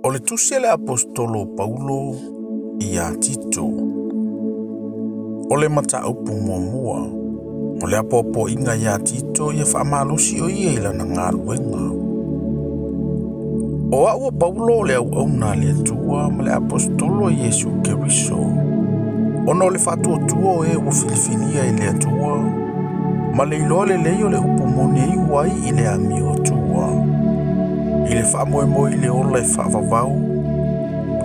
O le tusi a le Aposetolo o Paulo ia Tito. O le mataupu muamua, o le apoapoaiga ia Tito ia faamalosi o ia i lana galuega. O au o Paulo o le auauna a le Atua ma le Aposetolo a Iesu Keriso, ona o le faatuatua o e ua filifilia e le Atua, ma le iloa lelei o le upu moni e iu ai i le amio Atua. I le faamoemoe i le ola e faavavau,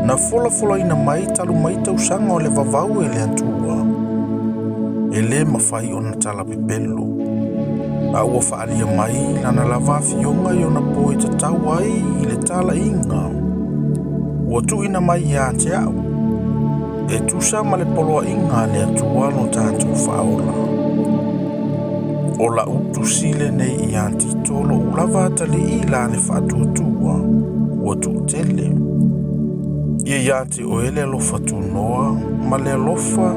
na folafolaina mai talu mai tausaga o le vavau e le Atua, e lē mafai ona talapepelo, a ua faaalia mai lana lava afioga i ona po e tatau ai i le talaiga ua tuuina mai ia te a'u e tusa ma le poloaiga a le Atua lo tatou Faaola. O la'u tusi lenei ia Tito lo'u lava atalii la le faatuatua ua tu'utele. Ia ia te oe le alofa tunoa ma le alofa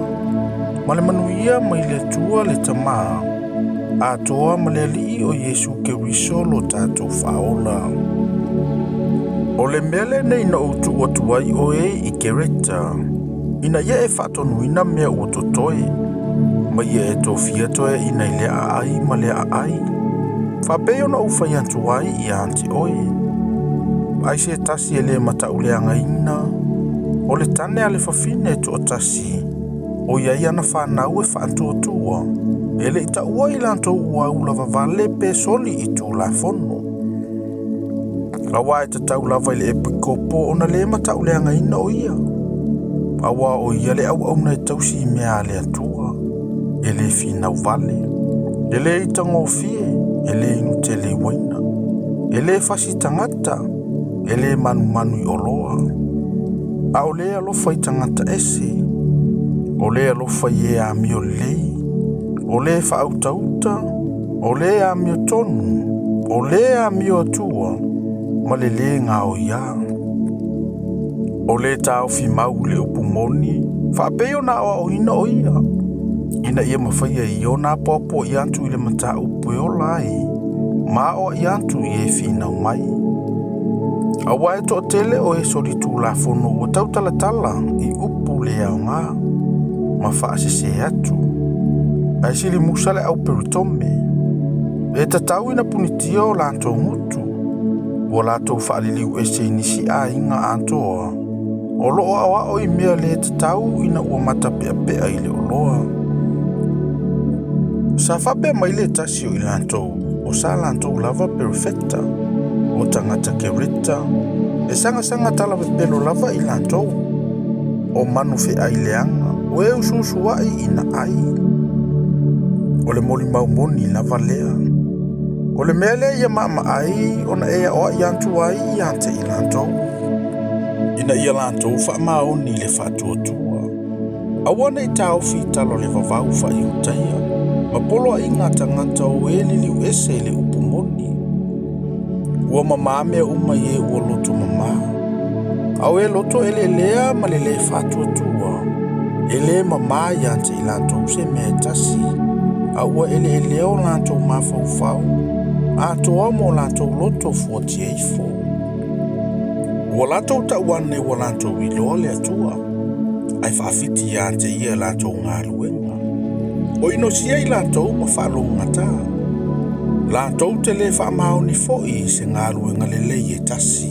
ma le manuia mai le Atua le Tamā atoa ma le Alii o Iesu Keriso lo tatou Faaola. O le mea lenei na ou tuu atu ai oe i Kereta, ina ia e faatonuina mea ua totoe, ma ia e tofia toeaiina i lea aai ma lea aai, faapei ona ou fai atu ai ia te oe. Ai se tasi e lē matauleagaina, o le tane a le fafine e toatasi, o iai ana fanau e faatuatua, e lei taua i latou ua ulavavale pe soli i tulafono. Auā e tatau lava i le epikopo ona lē matauleagaina o ia, auā o ia le auauna e tausi i mea a le Atua, e lē finau vale, e lē itagofie, e lē inutele i uaina, e lē fasi tagata, e lē manumanu i oloa, a o lē alofa i tagata ese, o lē alofa i e amio lelei, o lē faautauta, o lē amio tonu, o lē amio Atua, ma le lē gaoiā. O lē taofi mau i le upu moni, faapei ona aoaoina o ia, ina ia mafai ai ia ona apoapoai atu i le mataupu e ola ai, ma aoai atu i e finau mai. Auā e toatele o e solitulafono ua tautalatala i upu le aogā ma faasesē atu, ae sili musa le auperitome. E tatau ina punitia o latou gutu, ua latou faaliliu ese i nisi aiga atoa, o loo aoao i mea lē tatau ina ua matapeapea i le oloa. Sa faapea mai le tasi o i latou, o sa latou lava perefeta, o tagata Kereta, e sagasaga talapepelo lava i latou, o manu feai leaga, o e usuusua'i ina ai. O le molimau moni lava lea. O le mea lea ia maamaai ona e aoai atu ai ia te i latou, ina ia latou faamaoni i le faatuatua. Aua nei taofi i tala o le vavau faaiutaia, ma poloaiga a tagata o e liliu ese i le upu moni. Ua mamā mea uma i e ua loto mamā, a o e loto eleelea ma le lē faatuatua, e lē mamā ia te i latou se mea e tasi, a ua eleelea o latou mafaufau, atoa ma o latou loto fuatia ifo. Ua latou tau ane ua latou iloa le Atua, ae faafiti ia te ia latou galuega. O inosia i latou ma faalogogata, latou te lē faamaoni foi i se galuega lelei e tasi.